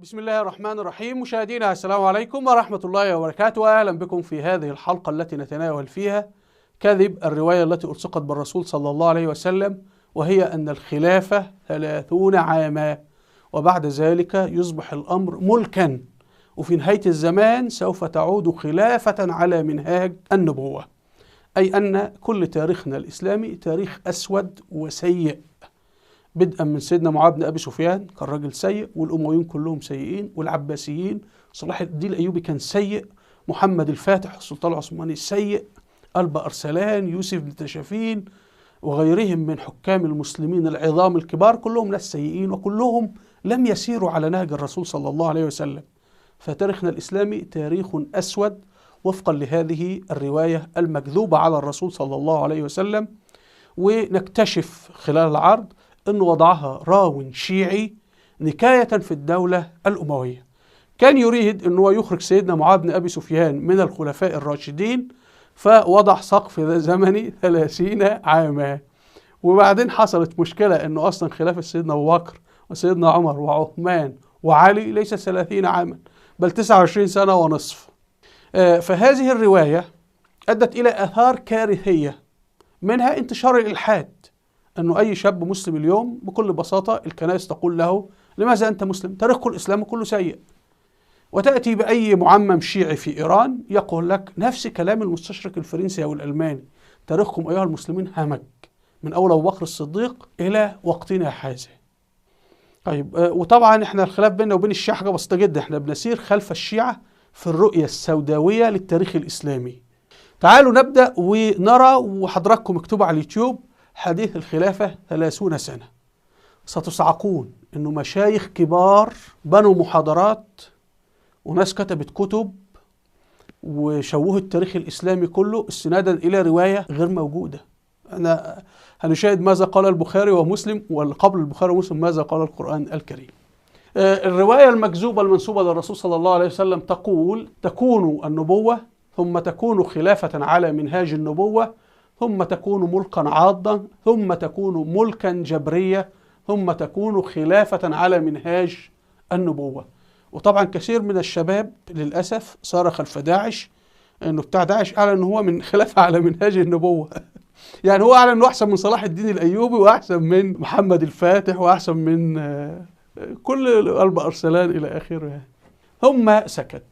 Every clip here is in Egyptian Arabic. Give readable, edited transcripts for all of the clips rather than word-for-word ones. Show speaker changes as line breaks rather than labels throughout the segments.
بسم الله الرحمن الرحيم. مشاهدينا السلام عليكم ورحمة الله وبركاته، وأهلا بكم في هذه الحلقة التي نتناول فيها كذب الرواية التي ألصقت بالرسول صلى الله عليه وسلم، وهي أن الخلافة 30 عاما وبعد ذلك يصبح الأمر ملكا، وفي نهاية الزمان سوف تعود خلافة على منهاج النبوة. أي أن كل تاريخنا الإسلامي تاريخ أسود وسيء، بدءا من سيدنا معاذ بن أبي سفيان كان راجل سيء، والأمويون كلهم سيئين، والعباسيين، صلاح الدين الأيوبي كان سيء، محمد الفاتح السلطان العثماني سيء، ألب أرسلان، يوسف بن تشافين، وغيرهم من حكام المسلمين العظام الكبار كلهم ناس سيئين، وكلهم لم يسيروا على نهج الرسول صلى الله عليه وسلم. فتاريخنا الإسلامي تاريخ أسود وفقا لهذه الرواية المكذوبة على الرسول صلى الله عليه وسلم. ونكتشف خلال العرض أن وضعها راو شيعي نكاية في الدولة الأموية، كان يريد أنه يخرج سيدنا معاذ بن أبي سفيان من الخلفاء الراشدين، فوضع سقف زمني 30 عاما. وبعدين حصلت مشكلة أنه أصلا خلافة سيدنا أبو بكر وسيدنا عمر وعثمان وعلي ليس 30 عاما بل 29 سنة ونصف. فهذه الرواية أدت إلى آثار كارثية، منها انتشار الإلحاد، أنه أي شاب مسلم اليوم بكل بساطة الكنائس تقول له لماذا أنت مسلم؟ تاريخ الإسلام كله سيء. وتأتي بأي معمم شيعي في إيران يقول لك نفس كلام المستشرق الفرنسي أو الألماني، تاريخكم أيها المسلمين همج من أول أبو بكر الصديق إلى وقتنا هذا. طيب، وطبعا احنا الخلاف بيننا وبين الشيعة حاجة بسيطة جدا، احنا بنسير خلف الشيعة في الرؤية السوداوية للتاريخ الإسلامي. تعالوا نبدأ ونرى، وحضراتكم اكتبوا على اليوتيوب حديث الخلافة 30 سنة. ستصعقون انه مشايخ كبار بنوا محاضرات وناس كتبت كتب وشوهوا التاريخ الإسلامي كله استنادا إلى رواية غير موجودة. أنا هنشاهد ماذا قال البخاري ومسلم، وقبل البخاري ومسلم ماذا قال القرآن الكريم. الرواية المكذوبة المنسوبة للرسول صلى الله عليه وسلم تقول تكون النبوة ثم تكون خلافة على منهاج النبوة، ثم تكون ملكا عاضا، ثم تكون ملكا جبرية، ثم تكون خلافة على منهاج النبوة. وطبعا كثير من الشباب للأسف صار خلف داعش، انه بتاع داعش اعلن ان هو من خلافة على منهاج النبوة. يعني هو اعلن انه احسن من صلاح الدين الايوبي، واحسن من محمد الفاتح، واحسن من كل ألب أرسلان الى اخره. ثم سكت.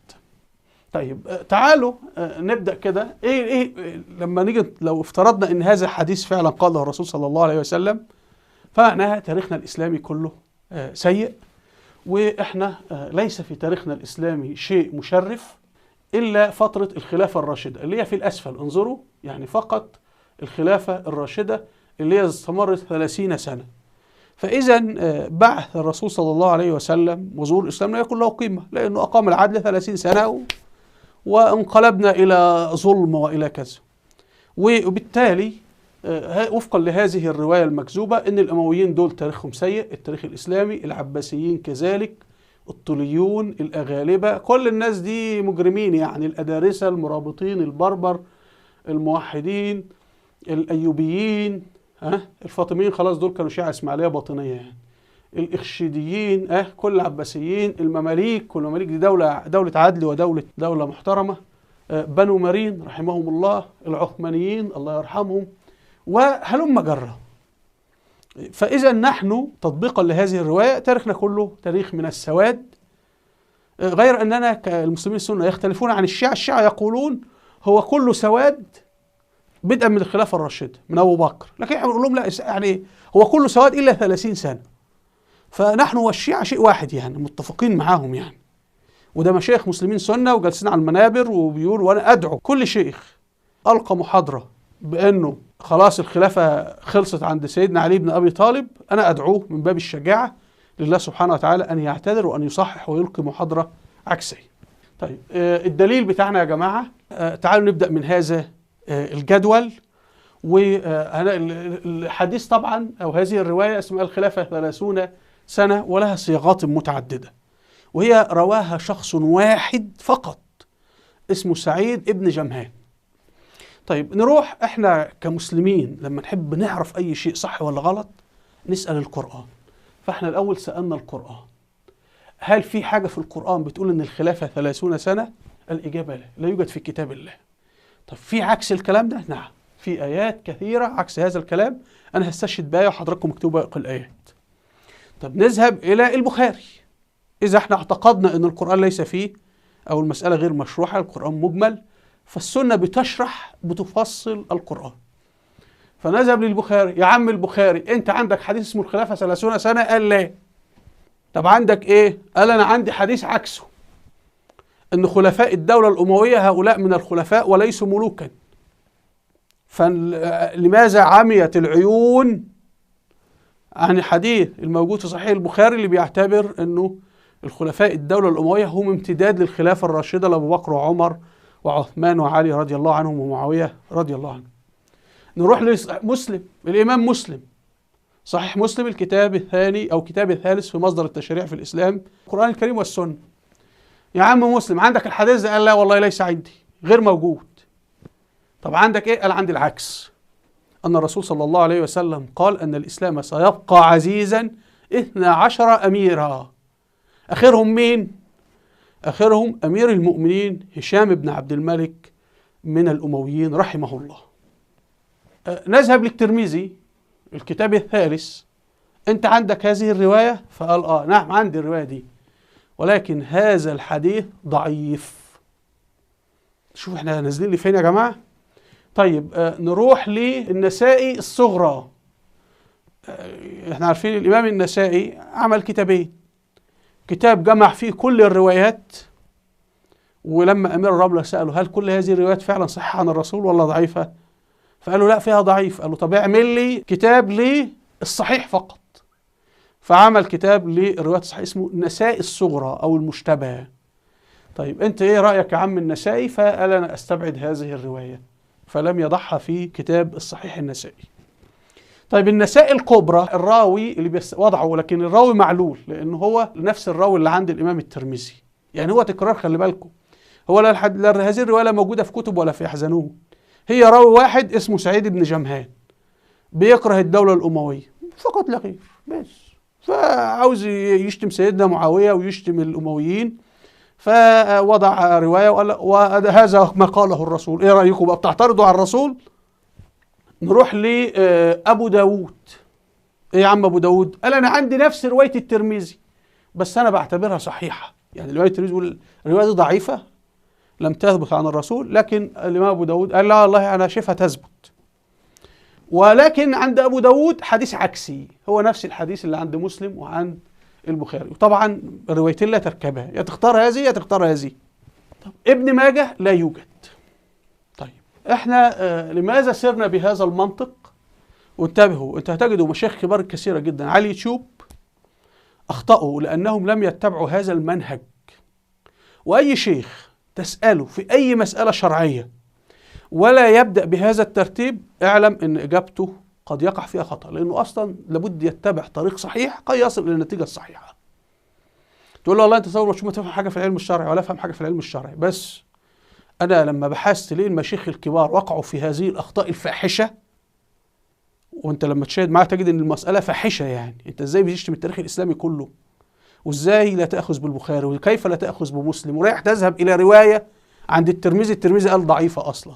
طيب تعالوا نبدأ كده. ايه لما نيجي لو افترضنا ان هذا الحديث فعلا قاله الرسول صلى الله عليه وسلم، فمعناها تاريخنا الاسلامي كله سيء، واحنا ليس في تاريخنا الاسلامي شيء مشرف الا فترة الخلافة الراشدة اللي هي في الاسفل. انظروا، يعني فقط الخلافة الراشدة اللي هي استمرت 30 سنة. فإذا بعث الرسول صلى الله عليه وسلم وظهور الإسلام لا يكون له قيمة، لأنه أقام العدل 30 سنة وانقلبنا إلى ظلم وإلى كذا. وبالتالي وفقا لهذه الرواية المكذوبة أن الأمويين دول تاريخهم سيء، التاريخ الإسلامي، العباسيين كذلك، الطوليون، الأغالبة، كل الناس دي مجرمين، يعني الأدارسة، المرابطين، البربر، الموحدين، الأيوبيين، الفاطميين خلاص دول كانوا شيعة إسماعيلية باطنية يعني، الإخشيديين، كل العباسيين، المماليك، كل المماليك دي دولة عدل ودولة دولة محترمة، بنو مرين رحمهم الله، العثمانيين الله يرحمهم، وهلم جرة. فإذا نحن تطبيقا لهذه الرواية تاريخنا كله تاريخ من السواد، غير أننا كالمسلمين السنة يختلفون عن الشيعة. الشيعة يقولون هو كله سواد بدءا من الخلافة الراشدة من أبو بكر، لكن احنا بنقول لهم لا، يعني هو كله سواد إلا 30 سنة. فنحن والشيعة شيء واحد، يعني متفقين معاهم يعني. وده مشايخ مسلمين سنة وجالسين على المنابر وبيقولوا، وأنا أدعو كل شيخ ألقى محاضرة بأنه خلاص الخلافة خلصت عند سيدنا علي بن أبي طالب، أنا أدعوه من باب الشجاعة لله سبحانه وتعالى أن يعتذر وأن يصحح ويلقي محاضرة عكسية. طيب الدليل بتاعنا يا جماعة، تعالوا نبدأ من هذا الجدول. والحديث طبعا أو هذه الرواية اسمها الخلافة 30 سنة، ولها صياغات متعددة، وهي رواها شخص واحد فقط اسمه سعيد ابن جمهان. طيب نروح احنا كمسلمين لما نحب نعرف اي شيء صح ولا غلط نسأل القرآن. فاحنا الاول سألنا القرآن، هل في حاجة في القرآن بتقول إن الخلافة 30 سنة؟ الإجابة لا، لا يوجد في كتاب الله. طب في عكس الكلام ده؟ نعم، في آيات كثيرة عكس هذا الكلام. أنا هستشهد بآية وحضراتكم اكتبوا باقي الآيات. طب نذهب إلى البخاري. إذا احنا اعتقدنا أن القرآن ليس فيه، أو المسألة غير مشروحة، القرآن مجمل، فالسنة بتشرح بتفصل القرآن. فنذهب للبخاري. يا عم البخاري، أنت عندك حديث اسمه الخلافة 30 سنة؟ قال لا. طب عندك إيه؟ قال أنا عندي حديث عكسه، أن خلفاء الدولة الأموية هؤلاء من الخلفاء وليسوا ملوكا. فلماذا عميت العيون عن الحديث الموجود في صحيح البخاري اللي بيعتبر أنه الخلفاء الدولة الأموية هم امتداد للخلافة الراشدة لأبو بكر وعمر وعثمان وعلي رضي الله عنهم ومعاوية رضي الله عنهم؟ نروح لمسلم، الإمام مسلم، صحيح مسلم الكتاب الثاني أو كتاب الثالث في مصدر التشريع في الإسلام، القرآن الكريم والسنة. يا عم مسلم، عندك الحديث ده؟ قال لا والله ليس عندي، غير موجود. طب عندك إيه؟ قال عندي العكس، أن الرسول صلى الله عليه وسلم قال أن الإسلام سيبقى عزيزا 12 أميرا، آخرهم مين؟ آخرهم أمير المؤمنين هشام بن عبد الملك من الأمويين رحمه الله. نذهب للترمذي الكتاب الثالث. أنت عندك هذه الرواية؟ فقال آه نعم عندي الرواية دي، ولكن هذا الحديث ضعيف. شوف احنا نازلين لفين يا جماعة. طيب نروح للنسائي الصغرى. احنا عارفين الإمام النسائي عمل كتابين، كتاب جمع فيه كل الروايات، ولما أمير الرملة سأله هل كل هذه الروايات فعلا صحيحة عن الرسول ولا ضعيفة؟ فقالوا لا فيها ضعيف. قالوا طب اعمل لي كتاب للصحيح فقط. فعمل كتاب للروايات الصحيحة اسمه النسائي الصغرى أو المشتبه. طيب أنت إيه رأيك يا عم النسائي؟ فقال أنا أستبعد هذه الرواية، فلم يضعها في كتاب الصحيح النسائي. طيب النسائي الكبرى، الراوي اللي وضعه، لكن الراوي معلول لأنه هو نفس الراوي اللي عند الإمام الترمذي، يعني هو تكرار، خلي بالكم، هو لا هذه الرواية لا موجودة في كتب ولا في يحزنون، هي راوي واحد اسمه سعيد بن جمهان بيكره الدولة الأموية فقط لا غير، بس فعاوز يشتم سيدنا معاوية ويشتم الأمويين، فوضع رواية وقال وهذا ما قاله الرسول. ايه رأيكم بقى، بتعترضوا على الرسول؟ نروح لأبو داود. ايه يا عم أبو داود؟ قال أنا عندي نفس رواية الترمذي بس أنا بعتبرها صحيحة. يعني رواية الترمذي بيقول الرواية دي ضعيفة لم تثبت عن الرسول، لكن الإمام أبو داود قال لا والله أنا شايفها تثبت. ولكن عند أبو داود حديث عكسي، هو نفس الحديث اللي عند مسلم وعند البخاري، وطبعا الروايتين لا تركبها، يا تختار هذه يا تختار هذه. طب ابن ماجه لا يوجد. طيب احنا لماذا سرنا بهذا المنطق؟ وانتبهوا، انت هتجدوا مشايخ كبار كثيرة جدا على اليوتيوب أخطأوا لأنهم لم يتبعوا هذا المنهج. وأي شيخ تسأله في أي مسألة شرعية ولا يبدأ بهذا الترتيب، اعلم أن إجابته قد يقع فيها خطأ، لأنه أصلا لابد يتبع طريق صحيح كي يصل إلى النتيجة الصحيحة. تقول له والله أنت تصور ما تفهم حاجة في العلم الشرعي ولا أفهم حاجة في العلم الشرعي، بس أنا لما بحثت ليه المشايخ الكبار وقعوا في هذه الأخطاء الفاحشة، وأنت لما تشاهد معاه تجد أن المسألة فاحشة. يعني أنت إزاي بتشتم التاريخ الإسلامي كله، وإزاي لا تأخذ بالبخاري، وكيف لا تأخذ بمسلم، ورايح تذهب إلى رواية عند الترمذي، الترمذي قال ضعيفة أصلا.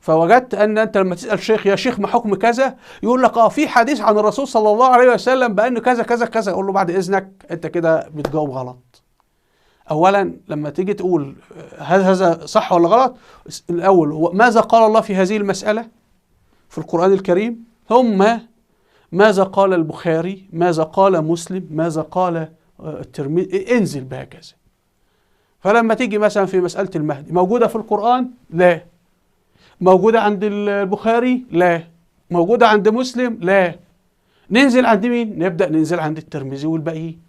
فوجدت أن أنت لما تسأل شيخ يا شيخ ما حكم كذا، يقول لك في حديث عن الرسول صلى الله عليه وسلم بأنه كذا كذا كذا، يقول له بعد إذنك أنت كده بتجاوب غلط. أولا لما تيجي تقول هل هذا صح ولا غلط، الأول هو ماذا قال الله في هذه المسألة في القرآن الكريم، ثم ماذا قال البخاري، ماذا قال مسلم، ماذا قال الترمذي، انزل بهكذا. فلما تيجي مثلا في مسألة المهدي، موجودة في القرآن؟ لا. موجودة عند البخاري؟ لا. موجودة عند مسلم؟ لا. ننزل عند مين؟ نبدأ ننزل عند الترمذي والباقيين.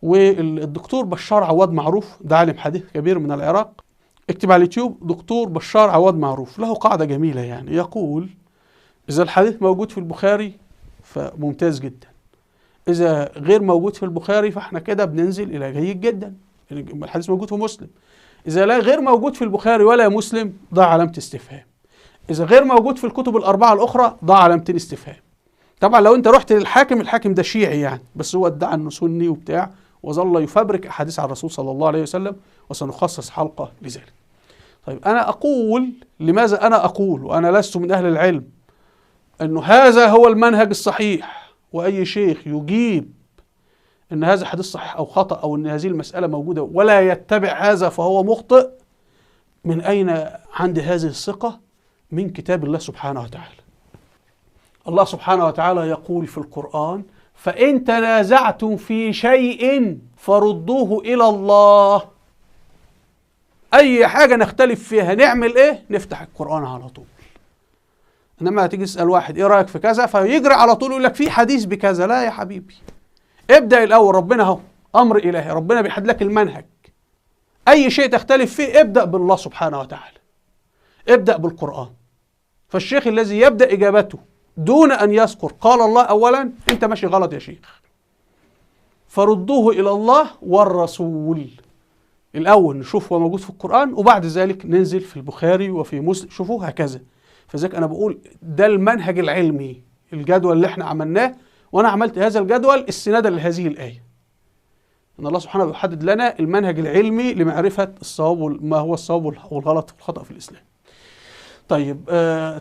والدكتور بشار عواد معروف، ده عالم حديث كبير من العراق، اكتب على اليوتيوب دكتور بشار عواد معروف، له قاعدة جميلة، يعني يقول إذا الحديث موجود في البخاري فممتاز جدا، إذا غير موجود في البخاري فاحنا كده بننزل إلى جيد جدا، الحديث موجود في مسلم. إذا لا غير موجود في البخاري ولا مسلم ضع علامة استفهام. إذا غير موجود في الكتب الأربعة الأخرى ضع علامتين استفهام. طبعا لو أنت رحت للحاكم، الحاكم ده شيعي يعني، بس هو ادعى إنه سني وبتاع، وظل يفبرك أحاديث عن الرسول صلى الله عليه وسلم، وسنخصص حلقة لذلك. طيب أنا أقول، لماذا أنا أقول وأنا لست من أهل العلم أنه هذا هو المنهج الصحيح، وأي شيخ يجيب أن هذا حديث صحيح أو خطأ أو أن هذه المسألة موجودة ولا يتبع هذا فهو مخطئ؟ من أين عندي هذه الثقة؟ من كتاب الله سبحانه وتعالى. الله سبحانه وتعالى يقول في القرآن: فإن تنازعتم في شيء فردوه إلى الله. أي حاجة نختلف فيها نعمل إيه؟ نفتح القرآن على طول. إنما هتيجي تسأل واحد إيه رأيك في كذا، فيجري على طول يقول لك في حديث بكذا. لا يا حبيبي، ابدأ الأول. ربنا أهو أمر إلهي، ربنا بيحدد لك المنهج. أي شيء تختلف فيه ابدأ بالله سبحانه وتعالى، ابدأ بالقرآن. فالشيخ الذي يبدأ إجابته دون أن يذكر قال الله أولا، أنت ماشي غلط يا شيخ. فردوه إلى الله والرسول. الأول نشوف هو موجود في القرآن، وبعد ذلك ننزل في البخاري وفي مسلم، شوفوه هكذا. فذلك أنا بقول ده المنهج العلمي، الجدول اللي احنا عملناه، وأنا عملت هذا الجدول استنادا لهذه الآية، أن الله سبحانه يحدد لنا المنهج العلمي لمعرفة الصواب، ما هو الصواب والغلط والخطأ في الإسلام. طيب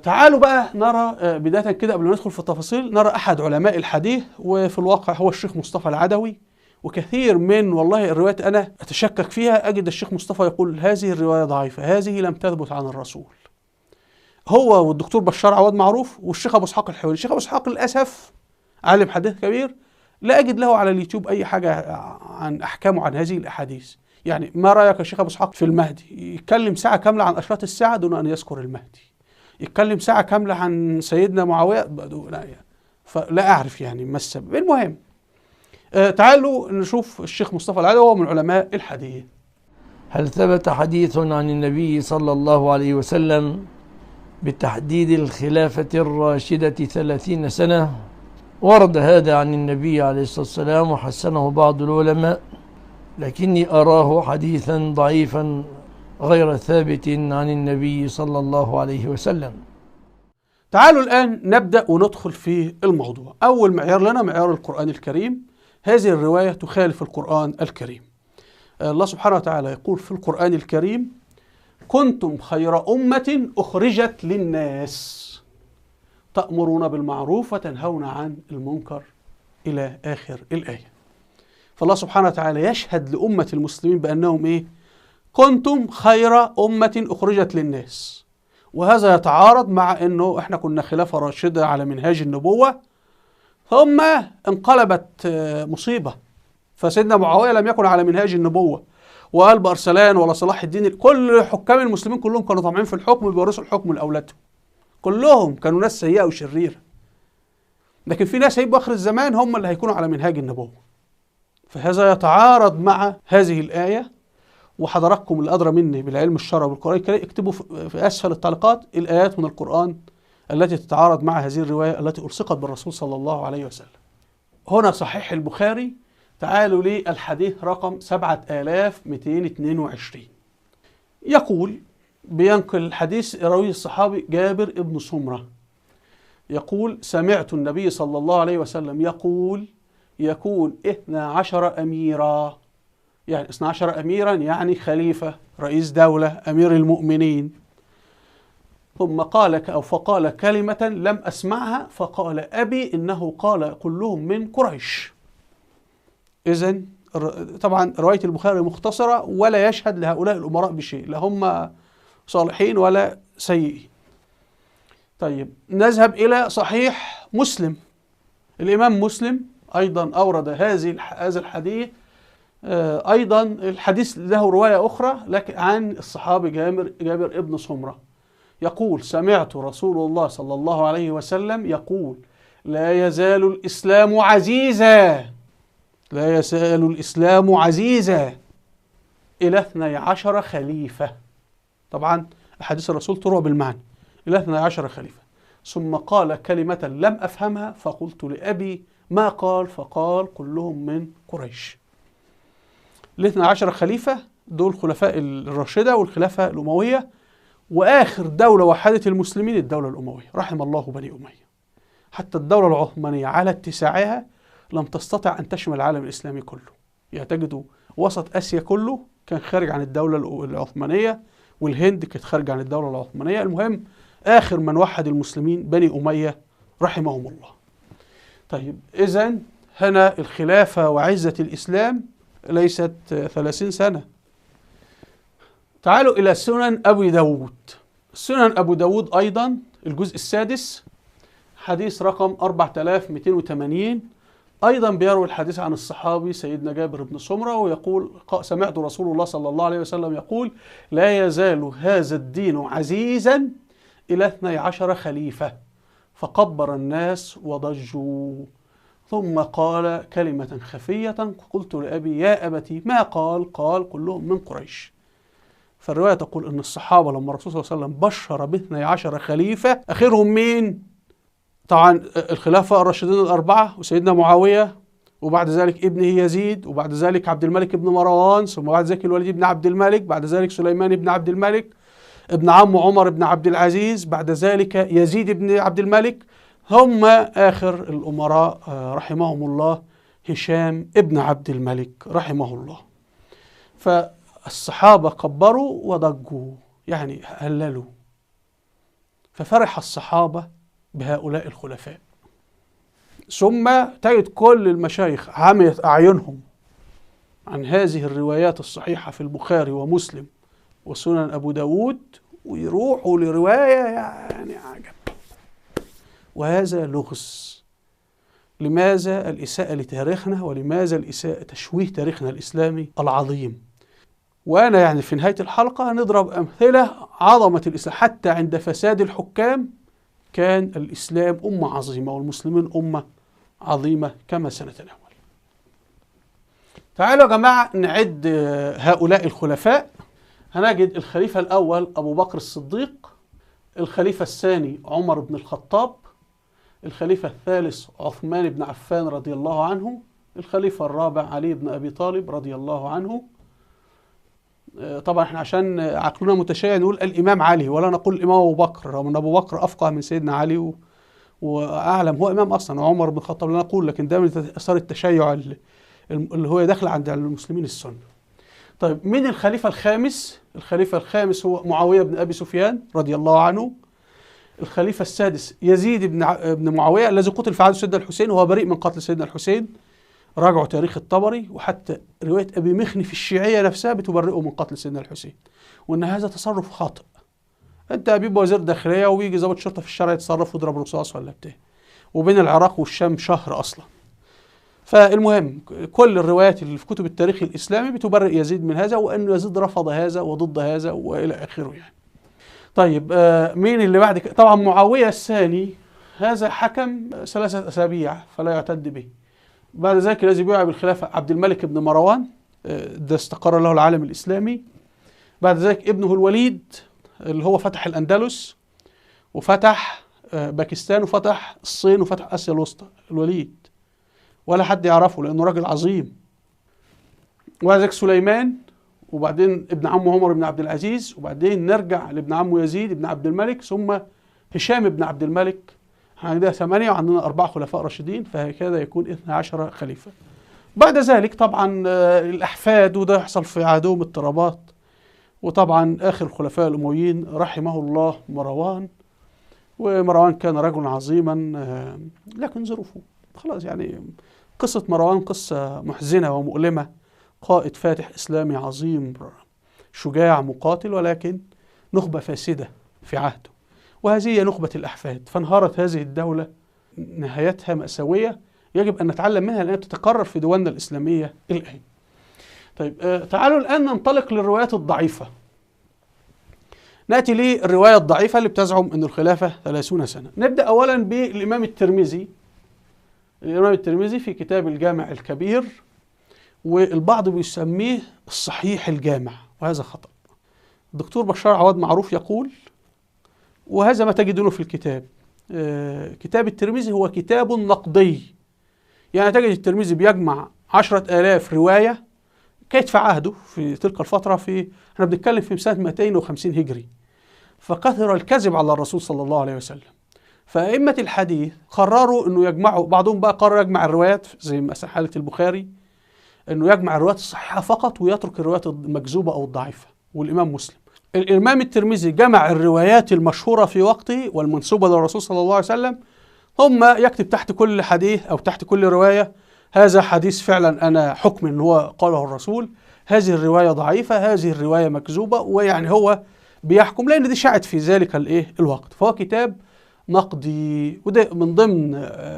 تعالوا بقى نرى بداية كده قبل ما ندخل في التفاصيل، نرى أحد علماء الحديث، وفي الواقع هو الشيخ مصطفى العدوي. وكثير من والله الروايات أنا أتشكك فيها، أجد الشيخ مصطفى يقول هذه الرواية ضعيفة، هذه لم تثبت عن الرسول. هو والدكتور بشار عواد معروف، والشيخ أبو إسحاق الحويني. الشيخ أبو إسحاق للأسف عالم حديث كبير، لا أجد له على اليوتيوب أي حاجة عن أحكامه عن هذه الأحاديث. يعني ما رأيك يا شيخ أبو إسحاق في المهدي؟ يتكلم ساعة كاملة عن أشراط الساعة دون أن يذكر المهدي، يتكلم ساعة كاملة عن سيدنا معاوية، لا يعني. فلا أعرف يعني ما السبب. المهم تعالوا نشوف الشيخ مصطفى العدوي، وهو من علماء الحديث.
هل ثبت حديث عن النبي صلى الله عليه وسلم بتحديد الخلافة الراشدة 30 سنة؟ ورد هذا عن النبي عليه الصلاة والسلام وحسنه بعض العلماء، لكني أراه حديثا ضعيفا غير ثابت عن النبي صلى الله عليه وسلم.
تعالوا الآن نبدأ وندخل في الموضوع. أول معيار لنا معيار القرآن الكريم. هذه الرواية تخالف القرآن الكريم. الله سبحانه وتعالى يقول في القرآن الكريم: كنتم خير أمة أخرجت للناس تأمرون بالمعروف وتنهون عن المنكر، إلى آخر الآية. فالله سبحانه وتعالى يشهد لأمة المسلمين بأنهم إيه؟ كنتم خير أمة أخرجت للناس. وهذا يتعارض مع أنه إحنا كنا خلافة راشدة على منهاج النبوة، ثم انقلبت مصيبة. فسيدنا معاوية لم يكن على منهاج النبوة، وقلب أرسلان ولا صلاح الدين، كل حكام المسلمين كلهم كانوا طامعين في الحكم، بيورثوا الحكم لأولادهم، كلهم كانوا ناس سيئة وشريرة. لكن في ناس هيبقوا آخر الزمان هم اللي هيكونوا على منهاج النبوة. فهذا يتعارض مع هذه الآية. وحضراتكم اللي أدرى مني بالعلم الشرعي والقرآن الكريم اكتبوا في أسفل التعليقات الآيات من القرآن التي تتعارض مع هذه الرواية التي ألصقت بالرسول صلى الله عليه وسلم. هنا صحيح البخاري، تعالوا للحديث رقم 7222. يقول، بينقل الحديث راوي الصحابي جابر ابن سمرة، يقول: سمعت النبي صلى الله عليه وسلم يقول: يكون 12 أميرا. يعني 12 أميرا يعني خليفة، رئيس دولة، أمير المؤمنين. ثم قال أو فقال كلمة لم أسمعها، فقال أبي إنه قال كلهم من قريش. إذن طبعا رواية البخاري مختصرة ولا يشهد لهؤلاء الأمراء بشيء، لا هم صالحين ولا سيئين. طيب نذهب إلى صحيح مسلم. الإمام مسلم أيضا أورد هذا الحديث. أيضا الحديث له رواية أخرى لكن عن الصحابي جابر ابن سمرة، يقول: سمعت رسول الله صلى الله عليه وسلم يقول: لا يزال الإسلام عزيزا، لا يزال الإسلام عزيزا إلى 12 خليفة. طبعا أحاديث الرسول تروى بالمعنى، إلى 12 خليفة. ثم قال كلمة لم أفهمها، فقلت لأبي ما قال، فقال كلهم من قريش. 12 خليفة دول خلفاء الراشدة والخلافة الأموية، وآخر دولة وحدت المسلمين الدولة الأموية، رحم الله بني أمية. حتى الدولة العثمانية على اتساعها لم تستطع أن تشمل العالم الإسلامي كله. يعني تجدوا وسط آسيا كله كان خارج عن الدولة العثمانية، والهند كانت خارجة عن الدولة العثمانية. المهم آخر من وحد المسلمين بني أمية رحمهم الله. طيب إذن هنا الخلافة وعزة الإسلام ليست 30 سنة. تعالوا إلى سنن أبي داود. سنن أبو داود أيضا الجزء السادس حديث رقم 4280، أيضا بيروي الحديث عن الصحابي سيدنا جابر بن سمرة ويقول: سمعت رسول الله صلى الله عليه وسلم يقول: لا يزال هذا الدين عزيزا إلى 12 خليفة، فقبر الناس وضجوا. ثم قال كلمة خفية، قلت لأبي: يا أبتي ما قال؟ قال: كلهم من قريش. فالرواية تقول أن الصحابة لما الرسول صلى الله عليه وسلم بشر ب12 خليفة، آخرهم مين؟ طبعا الخلافة الراشدين الأربعة وسيدنا معاوية، وبعد ذلك ابنه يزيد، وبعد ذلك عبد الملك بن مروان، ثم بعد ذلك الوليد بن عبد الملك، بعد ذلك سليمان بن عبد الملك، ابن عمه عمر بن عبد العزيز، بعد ذلك يزيد بن عبد الملك، هم آخر الأمراء رحمهم الله هشام ابن عبد الملك رحمه الله. فالصحابة كبروا وضجوا، يعني هللوا، ففرح الصحابة بهؤلاء الخلفاء. ثم تجد كل المشايخ عميت أعينهم عن هذه الروايات الصحيحة في البخاري ومسلم وسنن أبو داود، ويروحوا لرواية يعني عجب. وهذا لغز. لماذا الإساءة لتاريخنا؟ ولماذا الإساءة تشويه تاريخنا الإسلامي العظيم؟ وأنا يعني في نهاية الحلقة هنضرب أمثلة عظمة الإسلام. حتى عند فساد الحكام كان الإسلام أمة عظيمة والمسلمين أمة عظيمة كما سنتناول. تعالوا يا جماعة نعد هؤلاء الخلفاء. هنجد الخليفة الأول أبو بكر الصديق، الخليفة الثاني عمر بن الخطاب، الخليفة الثالث عثمان بن عفان رضي الله عنه، الخليفة الرابع علي بن أبي طالب رضي الله عنه. طبعا احنا عشان عقلنا متشيع نقول الإمام علي ولا نقول الإمام أبو بكر، رغم أن أبو بكر أفقه من سيدنا علي وأعلم، هو إمام أصلا، وعمر بن الخطاب لا نقول، لكن ده من آثار التشيع اللي هو داخل عند المسلمين السنة. طيب مين الخليفة الخامس؟ الخليفة الخامس هو معاوية بن أبي سفيان رضي الله عنه. الخليفة السادس يزيد بن معاوية الذي قتل في عهد سيدنا الحسين، وهو بريء من قتل سيدنا الحسين. راجعوا تاريخ الطبري، وحتى رواية أبي مخنف الشيعية نفسها بتبرئه من قتل سيدنا الحسين، وأن هذا تصرف خاطئ. أنت بيبقى وزير داخلية ويجي ضابط شرطة في الشارع يتصرف ويضرب رصاص ولا بتاع، وبين العراق والشام شهر أصلا. فالمهم كل الروايات اللي في كتب التاريخ الإسلامي بتبرئ يزيد من هذا، وأن يزيد رفض هذا وضد هذا وإلى آخره يعني. طيب مين اللي بعد كده؟ طبعا معاوية الثاني هذا حكم 3 أسابيع فلا يعتد به. بعد ذلك الذي بيع بالخلافة عبد الملك بن مروان، ده استقر له العالم الإسلامي. بعد ذلك ابنه الوليد اللي هو فتح الأندلس وفتح باكستان وفتح الصين وفتح آسيا الوسطى، الوليد ولا حد يعرفه لأنه راجل عظيم. وبعد ذلك سليمان، وبعدين ابن عمه عمر بن عبد العزيز، وبعدين نرجع لابن عمه يزيد بن عبد الملك، ثم هشام بن عبد الملك. عندنا 8 وعندنا 4 خلفاء راشدين، فهكذا يكون 12 خليفة. بعد ذلك طبعا الأحفاد، وده يحصل في عهدهم اضطرابات. وطبعا آخر الخلفاء الأمويين رحمه الله مروان، ومروان كان رجلا عظيما لكن ظروفه خلاص يعني. قصة مروان قصة محزنة ومؤلمة، قائد فاتح إسلامي عظيم شجاع مقاتل، ولكن نخبة فاسدة في عهده، وهذه هي نخبة الأحفاد. فانهارت هذه الدولة، نهايتها مأساوية يجب أن نتعلم منها لأنها تتكرر في دولنا الإسلامية الآن. طيب تعالوا الآن ننطلق للروايات الضعيفة. نأتي للرواية الضعيفة اللي بتزعم أن الخلافة 30 سنة. نبدأ أولا بالإمام الترمذي. الإمام الترمذي في كتاب الجامع الكبير، والبعض بيسميه الصحيح الجامع، وهذا خطأ. الدكتور بشار عواد معروف يقول، وهذا ما تجدونه في الكتاب، كتاب الترمذي هو كتاب نقدي. يعني تجد الترمذي بيجمع 10,000 رواية كانت في عهده في تلك الفترة، في احنا بنتكلم في سنة 250 هجري، فكثر الكذب على الرسول صلى الله عليه وسلم. فأئمة الحديث قرروا انه يجمعوا، بعضهم بقى قرر يجمع الروايات زي مثلا حالة البخاري، أنه يجمع الروايات الصحيحة فقط ويترك الروايات المكذوبة أو الضعيفة، والإمام مسلم. الإمام الترمذي جمع الروايات المشهورة في وقته والمنسوبة للرسول صلى الله عليه وسلم، ثم يكتب تحت كل حديث أو تحت كل رواية هذا حديث فعلا أنا حكم أنه هو قاله الرسول، هذه الرواية ضعيفة، هذه الرواية مكذوبة، ويعني هو بيحكم لأن دي شاعت في ذلك الوقت. فهو كتاب نقدي، وده من ضمن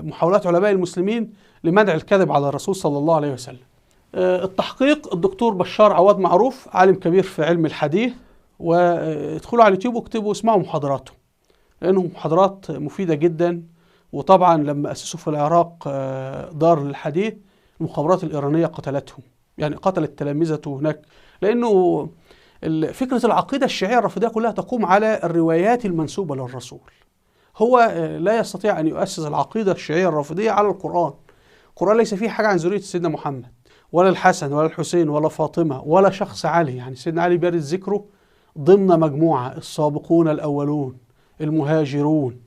محاولات علماء المسلمين لمنع الكذب على الرسول صلى الله عليه وسلم. التحقيق الدكتور بشار عواد معروف، عالم كبير في علم الحديث، وادخلوا على اليوتيوب واكتبوا اسمعوا محاضراته لأنه محاضرات مفيدة جدا. وطبعا لما أسسوا في العراق دار للحديث، المخابرات الإيرانية قتلتهم، يعني قتلت تلامذته هناك، لأنه فكرة العقيدة الشيعية الرافضية كلها تقوم على الروايات المنسوبة للرسول. هو لا يستطيع أن يؤسس العقيدة الشيعية الرافضية على القرآن. القرآن ليس فيه حاجة عن ذرية سيدنا محمد، ولا الحسن ولا الحسين ولا فاطمة ولا شخص علي. يعني سيدنا علي بيرد ذكره ضمن مجموعة السابقون الأولون المهاجرون،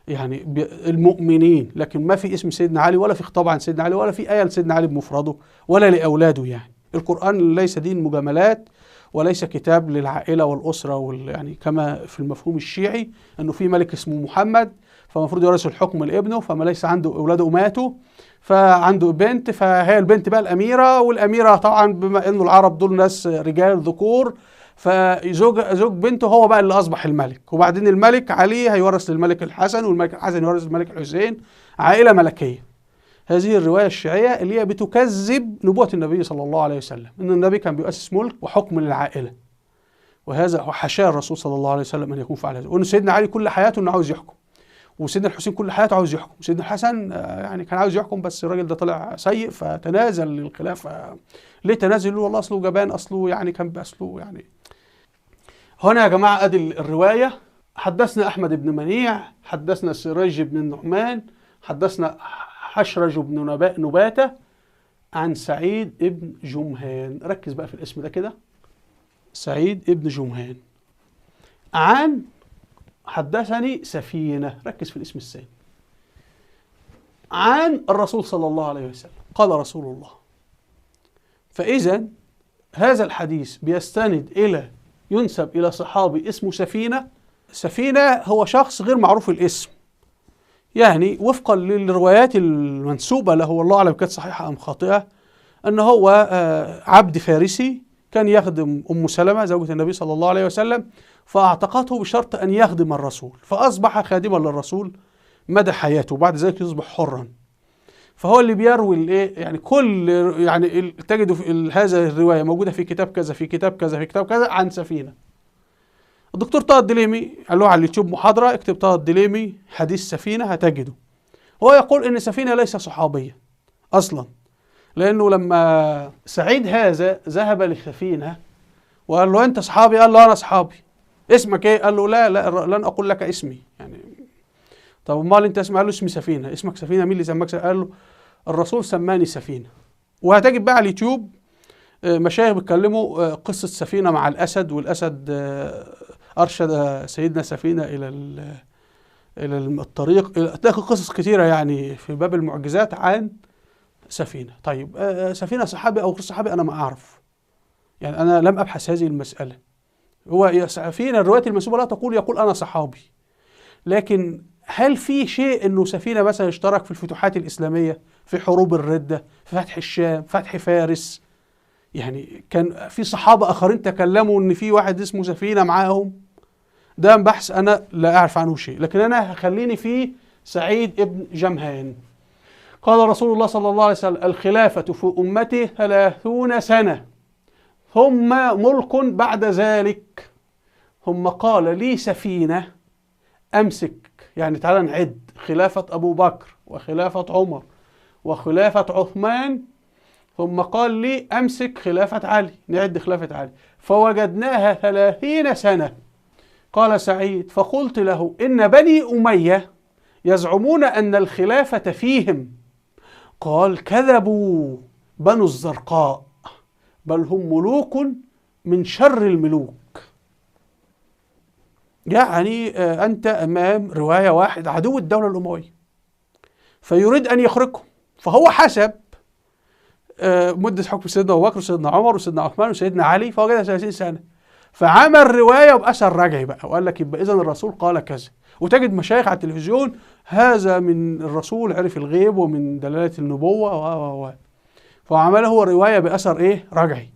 يعني المؤمنين، لكن ما في اسم سيدنا علي ولا في خطاب عن سيدنا علي ولا في آية لسيدنا علي بمفرده ولا لأولاده. يعني القرآن ليس دين مجاملات وليس كتاب للعائلة والأسرة يعني كما في المفهوم الشيعي أنه في ملك اسمه محمد فالمفروض يورث الحكم لابنه، فما ليس عنده أولاده ماتوا فعنده بنت، فهي البنت بقى الأميرة، والأميرة طبعا بما أنه العرب دول ناس رجال ذكور، فزوج زوج بنته هو بقى اللي أصبح الملك، وبعدين الملك علي هيورث للملك الحسن، والملك الحسن يورث للملك الحسين، عائلة ملكية. هذه الرواية الشيعية اللي هي بتكذب نبوة النبي صلى الله عليه وسلم، إن النبي كان بيؤسس ملك وحكم للعائلة، وهذا حاشاه الرسول صلى الله عليه وسلم أن يكون فعل هذا. وإن سيدنا علي كل حياته إنه عاوز يحكم، وسيدنا الحسين كل حياته عاوز يحكم، وسيدنا الحسن يعني كان عاوز يحكم بس الراجل ده طلع سيء فتنازل للخلافة. ليه تنازل؟ والله أصله جبان، أصله يعني كان أصله يعني. هنا يا جماعة أدي الرواية. حدثنا أحمد بن منيع، حدثنا سراج بن النعمان، حدثنا حشرج بن نباتة عن سعيد ابن جمهان. ركز بقى في الاسم ده كده، سعيد ابن جمهان. عن حدثني سفينة، ركز في الاسم الثاني، عن الرسول صلى الله عليه وسلم قال رسول الله. فإذا هذا الحديث بيستند إلى، ينسب إلى صحابي اسمه سفينة. سفينة هو شخص غير معروف الاسم، يعني وفقا للروايات المنسوبة له، والله أعلم كانت صحيحة أم خاطئة، أنه هو عبد فارسي كان يخدم أم سلمة زوجة النبي صلى الله عليه وسلم، فأعتقته بشرط أن يخدم الرسول، فأصبح خادما للرسول مدى حياته، وبعد ذلك يصبح حرا. فهو اللي بيروي الايه، يعني كل يعني تجد في هذا الرواية موجودة في كتاب كذا في كتاب كذا في كتاب كذا عن سفينة. الدكتور طه الدليمي قال له على اليوتيوب محاضرة، اكتب طه الدليمي حديث سفينة هتجده. هو يقول إن سفينة ليس صحابيا أصلا، لأنه لما سعيد هذا ذهب لسفينة وقال له أنت صحابي؟ قال له أنا صحابي. اسمك إيه؟ قال له لا لا لن أقول لك اسمي. يعني طب امال أنت اسمك؟ قال له اسمي سفينة. اسمك سفينة؟ مين اللي سماك سفينة؟ قال له الرسول سماني سفينة. وهتجد بقى على اليوتيوب مشايخ بيتكلموا قصة سفينة مع الأسد، والأسد أرشد سيدنا سفينة إلى إلى الطريق. تلاقي قصص كثيرة يعني في باب المعجزات عن سفينة. طيب سفينة صحابي أو غير صحابي أنا ما أعرف، يعني أنا لم أبحث هذه المسألة. هو سفينة الروايات المنسوبة لا تقول، يقول أنا صحابي، لكن هل في شيء أنه سفينة مثلا اشترك في الفتوحات الإسلامية، في حروب الردة، في فتح الشام، فتح فارس؟ يعني كان في صحابة آخرين تكلموا أن في واحد اسمه سفينة معاهم؟ ده بحث أنا لا أعرف عنه شيء، لكن أنا هخليني في سعيد ابن جمهان. قال رسول الله صلى الله عليه وسلم: الخلافة في أمتي 30 سنة ثم ملك بعد ذلك. ثم قال لي سفينة: أمسك، يعني تعالى نعد خلافة أبو بكر وخلافة عمر وخلافة عثمان، ثم قال لي أمسك خلافة علي، نعد خلافة علي، فوجدناها 30 سنة. قال سعيد: فقلت له إن بني أمية يزعمون أن الخلافة فيهم. قال: كذبوا بنو الزرقاء، بل هم ملوك من شر الملوك. يعني أنت أمام رواية واحد عدو الدولة الأموية فيريد أن يخرجهم، فهو حسب مدة حكم سيدنا أبو بكر وسيدنا عمر وسيدنا عثمان وسيدنا علي، فوجدها 30 سنة. فعمل رواية بأثر رجعي بقى، وقال لك يبقى إذا الرسول قال كذا. وتجد مشايخ على التلفزيون هذا من الرسول عرف الغيب ومن دلالة النبوة و فعمله هو رواية بأثر إيه؟ رجعي.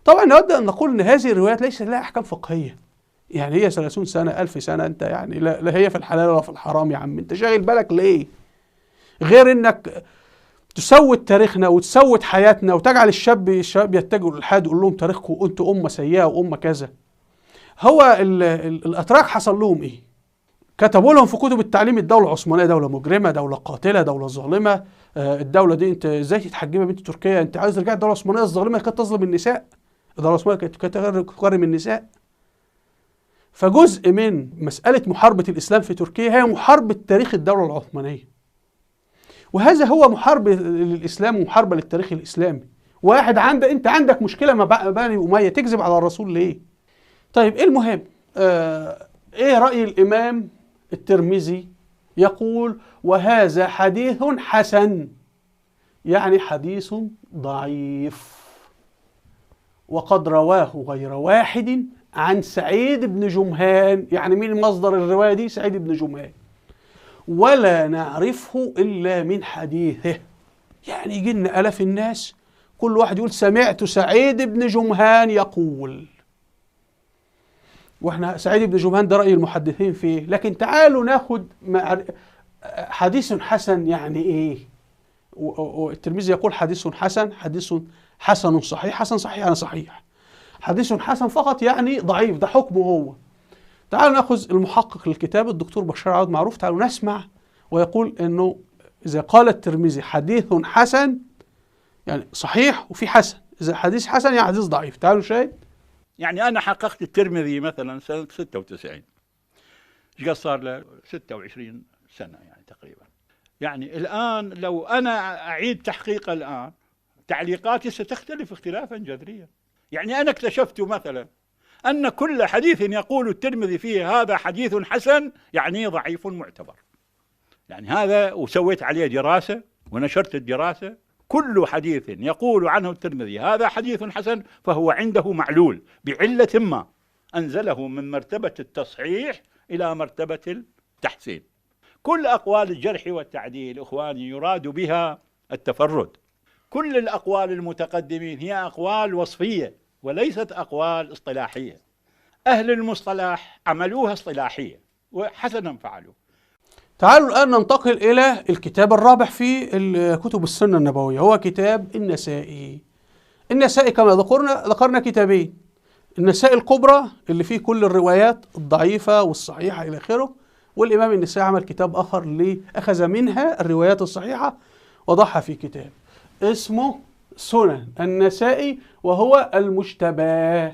طبعا نود أن نقول أن هذه الروايات ليس لها أحكام فقهية، يعني هي 30 سنة 1000 سنة، أنت يعني لا هي في الحلال ولا في الحرام يا عم، أنت شاغل بالك ليه؟ غير أنك تسود تاريخنا وتسود حياتنا وتجعل الشباب يتجهوا للإلحاد ويقول لهم تاريخكم أنتوا أمة سيئة وأمة كذا. هو الأتراك حصل لهم إيه؟ كتبوا لهم في كتب التعليم الدولة العثمانية دولة مجرمة، دولة قاتلة، دولة ظالمة، الدولة دي أنت إزاي تتحجبها بنت تركيا؟ أنت عايز ترجع الدولة العثمانية الظالمة كانت تظلم النساء، الدولة العثمانية كانت تكرم النساء. فجزء من مسألة محاربة الإسلام في تركيا هي محاربة تاريخ الدولة العثمانية، وهذا هو محاربة للإسلام ومحاربة للتاريخ الإسلامي. واحد عندك أنت عندك مشكلة مع بني أمية، تكذب على الرسول ليه؟ طيب المهم إيه رأي الإمام الترمذي؟ يقول وهذا حديث حسن، يعني حديث ضعيف، وقد رواه غير واحد عن سعيد بن جمهان. يعني مين مصدر الرواية دي؟ سعيد بن جمهان، ولا نعرفه إلا من حديثه. يعني يجي لنا آلاف الناس كل واحد يقول سمعت سعيد بن جمهان يقول، واحنا سعيد بن جمهان ده رأي المحدثين فيه، لكن تعالوا ناخد حديث حسن يعني ايه؟ والترمذي يقول حديث حسن، حديث حسن صحيح، حسن صحيح يعني صحيح، حديث حسن فقط يعني ضعيف، ده حكمه هو. تعالوا ناخذ المحقق للكتاب الدكتور بشار عوض معروف، تعالوا نسمع ويقول انه اذا قال الترمذي حديث حسن يعني صحيح وفي حسن، اذا حديث حسن يعني حديث ضعيف. تعالوا نشاهد.
يعني أنا حققت الترمذي مثلا سنة 96، ايش قد صار له؟ 26 سنة يعني تقريبا. يعني الآن لو أنا أعيد تحقيقه الآن تعليقاتي ستختلف اختلافا جذريا. يعني أنا اكتشفت مثلا أن كل حديث يقول الترمذي فيه هذا حديث حسن يعني ضعيف معتبر. يعني هذا، وسويت عليه دراسة ونشرت الدراسة، كل حديث يقول عنه الترمذي هذا حديث حسن فهو عنده معلول بعلة ما أنزله من مرتبة التصحيح إلى مرتبة التحسين. كل أقوال الجرح والتعديل إخواني يراد بها التفرد. كل الأقوال المتقدمين هي أقوال وصفية وليست أقوال اصطلاحية. أهل المصطلح عملوها اصطلاحية وحسنا فعلوا.
تعالوا الآن ننتقل إلى الكتاب الرابع في كتب السنة النبوية، هو كتاب النسائي. النسائي كما ذكرنا كتابين، النسائي الكبرى اللي فيه كل الروايات الضعيفة والصحيحة إلى آخره، والإمام النسائي عمل كتاب آخر اللي أخذ منها الروايات الصحيحة وضعها في كتاب اسمه سنن النسائي، وهو المجتبى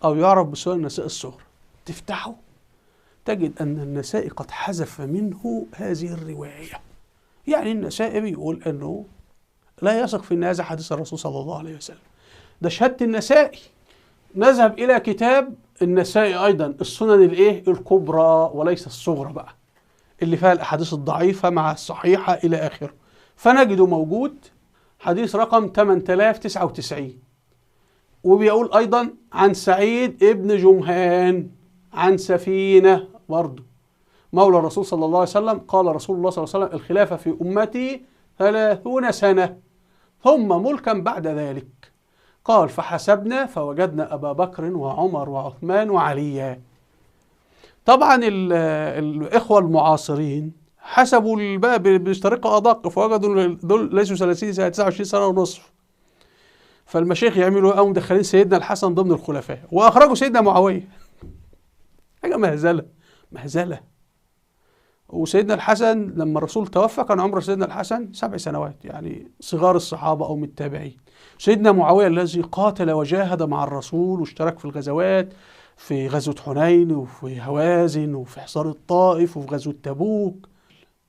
أو يعرف بسنن النسائي الصغرى. تفتحه تجد أن النسائي قد حذف منه هذه الرواية. يعني النسائي بيقول أنه لا يثق في أن هذا حديث الرسول صلى الله عليه وسلم. ده شهادة النسائي. نذهب إلى كتاب النسائي أيضا، السنن الإيه؟ الكبرى وليس الصغرى بقى، اللي فيها الأحاديث الضعيفة مع الصحيحة إلى آخره. فنجده موجود حديث رقم 8099، وبيقول أيضا عن سعيد ابن جمهان عن سفينة برضه مولى الرسول صلى الله عليه وسلم قال رسول الله صلى الله عليه وسلم الخلافة في أمتي 30 سنة ثم ملكا بعد ذلك. قال فحسبنا فوجدنا أبا بكر وعمر وعثمان وعليا. طبعا الإخوة المعاصرين حسبوا الباب بطريقة أدق، فوجدوا دول ليسوا 30 سنة، 29 سنة ونصف. فالمشايخ يعملوا قاموا مدخلين سيدنا الحسن ضمن الخلفاء وأخرجوا سيدنا معاوية. حاجة مهزلة مهزلة. وسيدنا الحسن لما الرسول توفى كان عمر سيدنا الحسن 7 سنوات، يعني صغار الصحابة أو من التابعين. سيدنا معاوية الذي قاتل وجاهد مع الرسول واشترك في الغزوات، في غزوة حنين وفي هوازن وفي حصار الطائف وفي غزوة تبوك،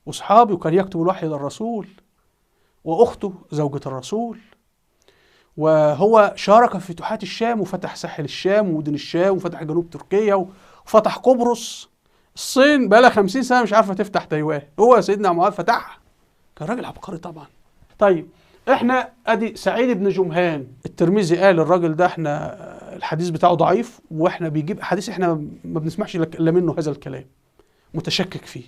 وصحابي، وكان يكتب الوحي للرسول، وأخته زوجة الرسول، وهو شارك في فتوحات الشام وفتح ساحل الشام ومدن الشام وفتح جنوب تركيا وفتح قبرص. الصين بقى لها 50 سنة مش عارفة تفتح تايوان، هو سيدنا معاوية فتحها. كان راجل عبقري طبعا. طيب احنا ادي سعيد بن جمهان، الترمذي قال الراجل ده احنا الحديث بتاعه ضعيف، واحنا بيجيب احاديث احنا ما بنسمعش الا منه هذا الكلام، متشكك فيه.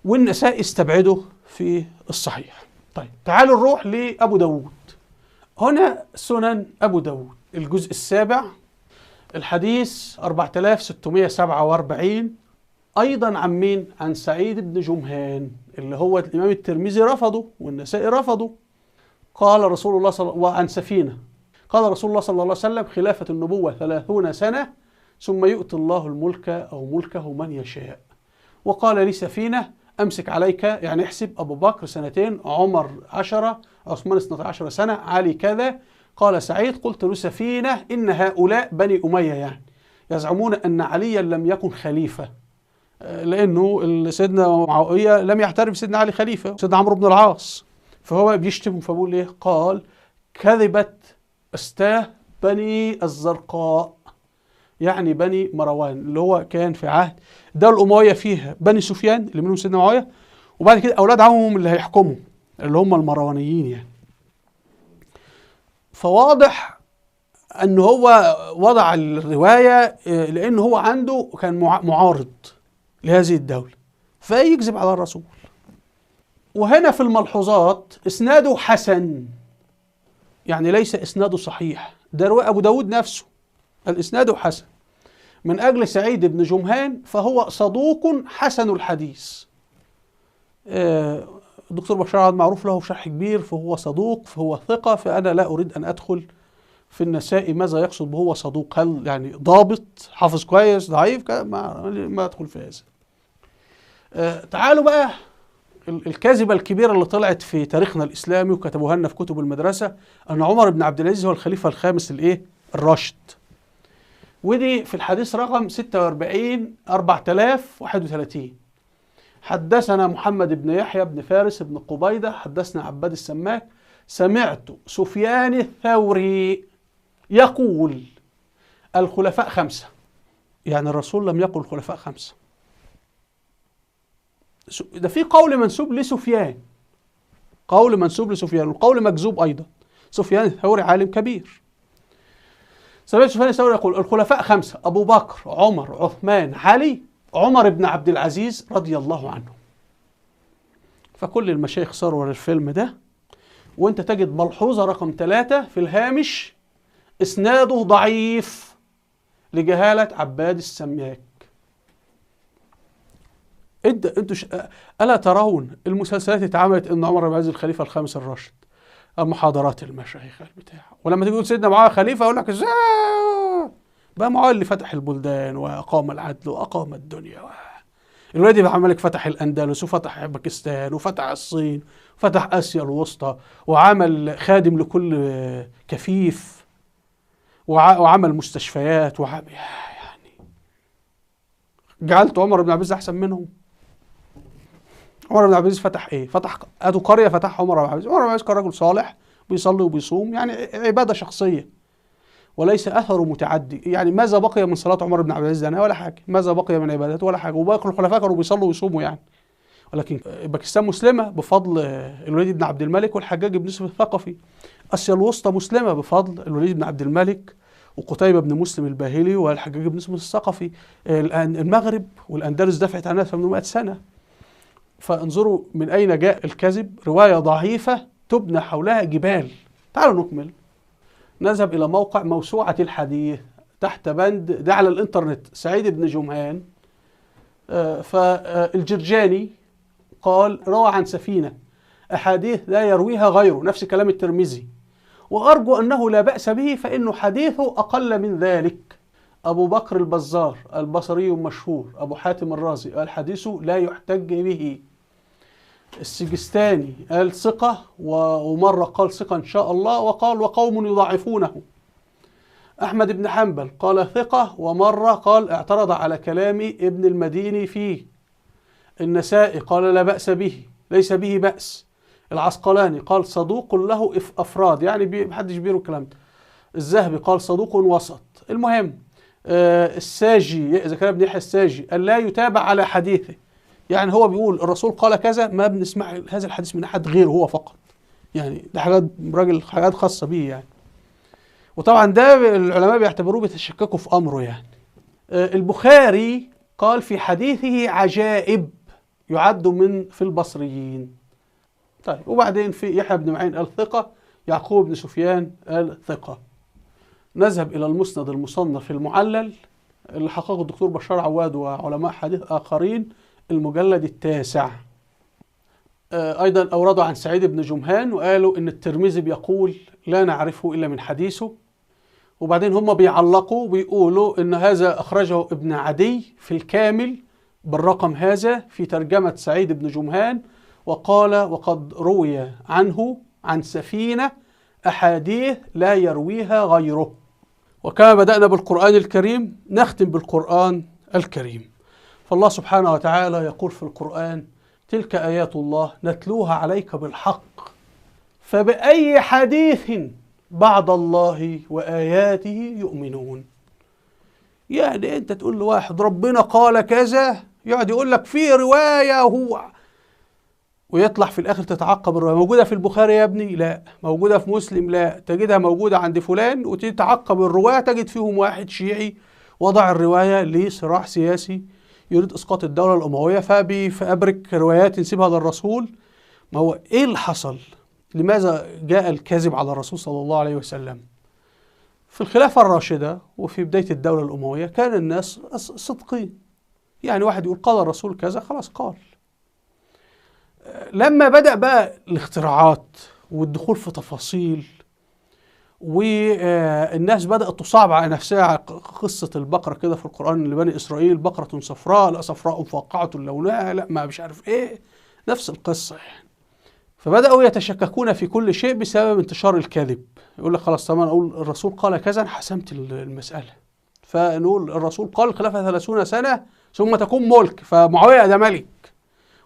والنسائي استبعده في الصحيح. طيب تعالوا نروح لأبو داود. هنا سنن أبو داود الجزء السابع، الحديث 4647، أيضا عن مين؟ عن سعيد بن جمهان اللي هو الإمام الترمذي رفضه والنسائي رفضه. قال رسول الله صلى وعن سفينة، قال رسول الله صلى الله عليه وسلم: خلافة النبوة 30 سنة، ثم يؤتي الله الملك أو ملكه من يشاء. وقال لي سفينة: أمسك عليك، يعني احسب، أبو بكر 2 سنين، عمر 10، عثمان 12 سنة، علي كذا. قال سعيد: قلت له سفينة إن هؤلاء بني أمية يعني يزعمون أن عليا لم يكن خليفة، لأنه سيدنا معاوية لم يعترف سيدنا علي خليفة، سيدنا عمرو بن العاص، فهو بيشتم فبيقول إيه؟ قال: كذبت استاه بني الزرقاء، يعني بني مروان اللي هو كان في عهد الدولة الأموية فيها بني سفيان اللي منهم سيدنا معاوية، وبعد كده أولاد عمهم اللي هيحكموا اللي هم المروانيين يعني. فواضح أن هو وضع الرواية لأن هو عنده كان معارض لهذه الدولة، فيكذب على الرسول. وهنا في الملحوظات إسناده حسن، يعني ليس إسناده صحيح، ده رواية أبو داود نفسه الإسناد حسن من أجل سعيد بن جمهان فهو صدوق حسن الحديث. الدكتور بشار عوض معروف له شرح كبير، فهو صدوق فهو ثقة، فأنا لا أريد أن أدخل في النسائي ماذا يقصد بهو صدوق، هل يعني ضابط حافظ كويس ضعيف، ما أدخل في هذا. تعالوا بقى الكذبة الكبيرة اللي طلعت في تاريخنا الإسلامي وكتبوها لنا في كتب المدرسة، أن عمر بن عبد العزيز هو الخليفة الخامس الإيه؟ الراشد. ودي في الحديث رقم 46 4031. حدثنا محمد بن يحيى بن فارس بن قبيدة حدثنا عباد السماك سمعت سفيان الثوري يقول الخلفاء 5. يعني الرسول لم يقل الخلفاء 5، ده في قول منسوب لسفيان، قول منسوب لسفيان، والقول مكذوب أيضا. سفيان الثوري عالم كبير. سمعت سفيان الثوري يقول الخلفاء 5: أبو بكر، عمر، عثمان، علي، عمر بن عبد العزيز رضي الله عنه. فكل المشايخ صاروا ورا الفيلم ده، وانت تجد ملحوظة رقم 3 في الهامش اسناده ضعيف لجهالة عباد السماك. انتوا ألا ترون المسلسلات اتعملت ان عمر بن عبد العزيز الخليفة الخامس الراشد، المحاضرات المشايخ البتاع، ولما تيجي تقول سيدنا معاوية خليفة يقول لك ازاي بقى معاوية اللي فتح البلدان وأقام العدل وأقام الدنيا. الوليد بن عبد الملك فتح الأندلس وفتح باكستان وفتح الصين وفتح آسيا الوسطى وعمل خادم لكل كفيف وعمل مستشفيات وعمل، يعني جعلت عمر بن عبد العزيز أحسن منهم. عمر بن عبد العزيز فتح إيه؟ فتح أدو قرية فتحها عمر بن عبد العزيز. عمر بن عبد العزيز كان رجل صالح بيصلي وبيصوم، يعني عبادة شخصية وليس أثره متعدي. يعني ماذا بقي من صلاة عمر بن عبد العزيز؟ أنا ولا حاجة. ماذا بقي من عباداته؟ ولا حاجة. وباقي الخلفاء كانوا بيصلوا ويصوموا يعني. ولكن باكستان مسلمة بفضل الوليد بن عبد الملك والحجاج بن يوسف الثقفي. آسيا الوسطى مسلمة بفضل الوليد بن عبد الملك وقتيبة بن مسلم الباهلي والحجاج بن يوسف الثقفي. المغرب والأندلس دفعت عنها 800 سنة. فانظروا من أين جاء الكذب، رواية ضعيفة تبنى حولها جبال. تعالوا نكمل. نذهب إلى موقع موسوعة الحديث تحت بند ده على الإنترنت، سعيد بن جمهان. فالجرجاني قال روى عن سفينة أحاديث لا يرويها غيره، نفس كلام الترمذي، وأرجو أنه لا بأس به فإنه حديثه أقل من ذلك. أبو بكر البزار البصري المشهور، أبو حاتم الرازي قال حديثه لا يحتج به. السجستاني قال ثقة، ومرة قال ثقة إن شاء الله، وقال وقوم يضاعفونه. أحمد بن حنبل قال ثقة، ومرة قال اعترض على كلام ابن المديني فيه. النسائي قال لا بأس به، ليس به بأس. العسقلاني قال صدوق له أفراد، يعني محدش بيرو الكلام ده. الذهبي قال صدوق وسط. المهم الساجي زكريا بن يحيى الساجي قال لا يتابع على حديثه، يعني هو بيقول الرسول قال كذا، ما بنسمع هذا الحديث من أحد غيره هو فقط. يعني ده حاجات راجل، حاجات خاصة بيه يعني. وطبعا ده العلماء بيعتبروه بيتشككوا في أمره يعني. البخاري قال في حديثه عجائب يعد من في البصريين. طيب وبعدين في يحيى بن معين قال ثقة، يعقوب بن سفيان قال ثقة. نذهب إلى المسند المصنف المعلل اللي حققه الدكتور بشار عواد وعلماء حديث آخرين، المجلد 9. أيضا أوردوا عن سعيد بن جمهان وقالوا إن الترمذي بيقول لا نعرفه إلا من حديثه. وبعدين هم بيعلقوا بيقولوا إن هذا أخرجه ابن عدي في الكامل بالرقم هذا في ترجمة سعيد بن جمهان، وقال وقد روي عنه عن سفينة أحاديث لا يرويها غيره. وكما بدأنا بالقرآن الكريم نختم بالقرآن الكريم. فالله سبحانه وتعالى يقول في القرآن: تلك آيات الله نتلوها عليك بالحق فبأي حديث بعد الله وآياته يؤمنون. يعني أنت تقول لواحد ربنا قال كذا، يقعد يقول لك في رواية هو، ويطلع في الآخر تتعقب الرواية موجودة في البخاري يا ابني؟ لا. موجودة في مسلم؟ لا. تجدها موجودة عند فلان، وتتعقب الرواية تجد فيهم واحد شيعي وضع الرواية لصراع سياسي يريد إسقاط الدولة الأموية، فبيفبرك روايات ينسبها للرسول. ما هو إيه اللي حصل؟ لماذا جاء الكذب على الرسول صلى الله عليه وسلم؟ في الخلافة الراشدة وفي بداية الدولة الأموية كان الناس صدقين، يعني واحد يقول قال الرسول كذا خلاص قال. لما بدأ بقى الاختراعات والدخول في تفاصيل والناس بدأت تصعب على نفسها قصة البقرة كده في القرآن لبني إسرائيل، بقرة صفراء، لا صفراء فاقعة لونها، لا ما مش عارف إيه، نفس القصة يعني. فبدأوا يتشككون في كل شيء بسبب انتشار الكذب. يقول لك خلاص طبعا أقول الرسول قال كذا حسمت المسألة، فنقول الرسول قال الخلافة 30 سنة ثم تكون ملك، فمعاوية ده ملك،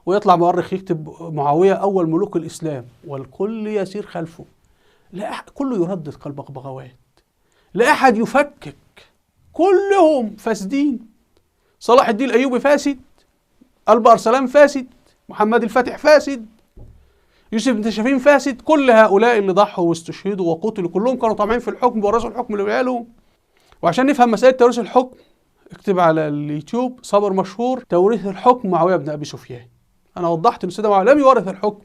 ويطلع مؤرخ يكتب معاوية أول ملوك الإسلام والكل يسير خلفه. لا أحد، كله يردد كالبغبغاوات، لا أحد يفكك، كلهم فاسدين. صلاح الدين الأيوبي فاسد، قلب أرسلان فاسد، محمد الفاتح فاسد، يوسف بن تشافين فاسد. كل هؤلاء اللي ضحوا واستشهدوا وقتلوا كلهم كانوا طامعين في الحكم وورثوا الحكم لعيالهم. وعشان نفهم مسألة توريث الحكم اكتب على اليوتيوب صبر مشهور توريث الحكم معاوية بن أبي سفيان. أنا وضحت إن سيدنا معاوية لم يورث الحكم،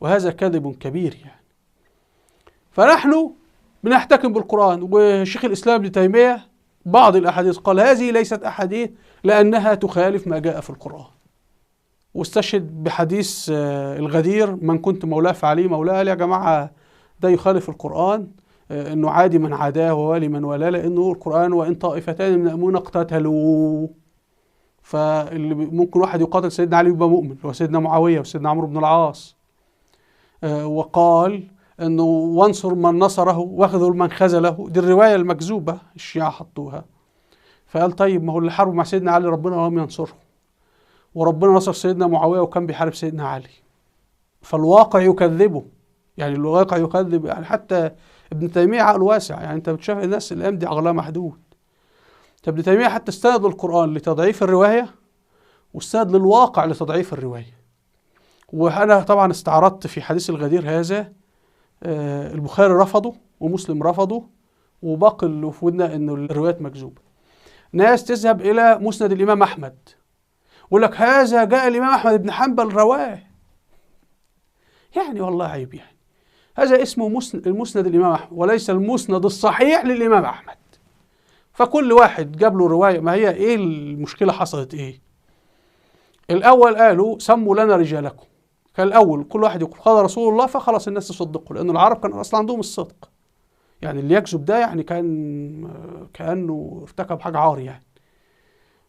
وهذا كذب كبير يعني. فنحن بنحتكم بالقرآن، وشيخ الإسلام ابن تيمية بعض الأحاديث قال هذه ليست أحاديث لأنها تخالف ما جاء في القرآن، واستشهد بحديث الغدير من كنت مولاه فعلي مولاه. قال يا جماعة ده يخالف القرآن، إنه عادي من عاداه ووالي من والاه، لأنه القرآن وإن طائفتان من المؤمنين اقتتلوا، فاللي ممكن واحد يقاتل سيدنا علي يبقى مؤمن، هو سيدنا معاوية وسيدنا عمرو بن العاص. وقال انه وانصر من نصره واخذل من خذله، دي الرواية المكذوبة الشيعة حطوها. فقال طيب ما هو اللي حاربوا مع سيدنا علي ربنا لم ينصره، وربنا نصر سيدنا معاوية وكان بيحارب سيدنا علي، فالواقع يكذبه. يعني الواقع يكذب، يعني حتى ابن تيمية عقله واسع، يعني انت بتشوف الناس الايام دي عقلها محدود. ابن تيمية حتى استند للقرآن لتضعيف الرواية، واستند للواقع لتضعيف الرواية. وأنا طبعا استعرضت في حديث الغدير هذا، البخاري رفضه ومسلم رفضه، وباقي اللي في ودنا إنه الروايات مكذوبة. ناس تذهب إلى مسند الإمام أحمد يقول لك هذا جاء الإمام أحمد بن حنبل رواه. يعني والله عيب، يعني هذا اسمه المسند الإمام أحمد وليس المسند الصحيح للإمام أحمد. فكل واحد جاب له رواية. ما هي ايه المشكلة حصلت ايه؟ الأول قالوا سموا لنا رجالكم، كان الأول كل واحد يقول قال رسول الله فخلاص الناس تصدقه، لأن العرب كان أصلا عندهم الصدق، يعني اللي يكذب ده يعني كان كأنه ارتكب حاجة عار يعني.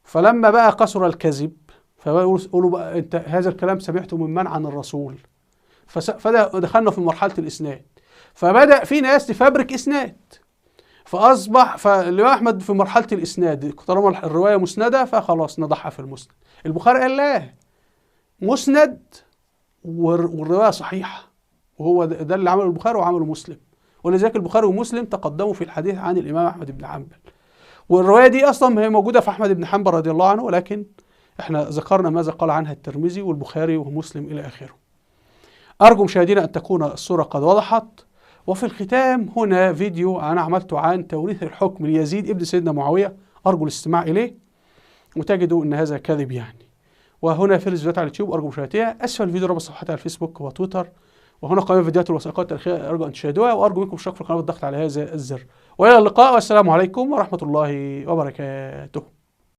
فلما بقى كثر الكذب فبقوا بقى انت هذا الكلام سمعته من من عن الرسول، فدخلنا في مرحلة الإسناد، فبدأ في ناس تفبرك إسناد، فأصبح فالإمام أحمد في مرحلة الإسناد طالما الرواية مسندة فخلاص نضعها في المسند. البخاري قال لا، مسند والرواية صحيحة، وهو ده اللي عمله البخاري وعمله مسلم، ولذلك البخاري ومسلم تقدموا في الحديث عن الإمام أحمد بن حنبل. والرواية دي أصلا هي موجودة في أحمد بن حنبل رضي الله عنه، ولكن احنا ذكرنا ماذا قال عنها الترمذي والبخاري ومسلم إلى آخره. أرجو مشاهدينا أن تكون الصورة قد وضحت. وفي الختام هنا فيديو أنا عملته عن توريث الحكم ليزيد ابن سيدنا معاوية، أرجو الاستماع إليه وتجدوا أن هذا كذب يعني. وهنا في الفيديوهات على اليوتيوب أرجو مشاهدتها، أسفل الفيديو رابط صفحتي على الفيسبوك وتويتر، وهنا قائمة فيديوهات الوثائقيات التاريخية أرجو أن تشاهدوها، وأرجو منكم الاشتراك في القناة والضغط على هذا الزر. وإلى اللقاء والسلام عليكم ورحمة الله وبركاته.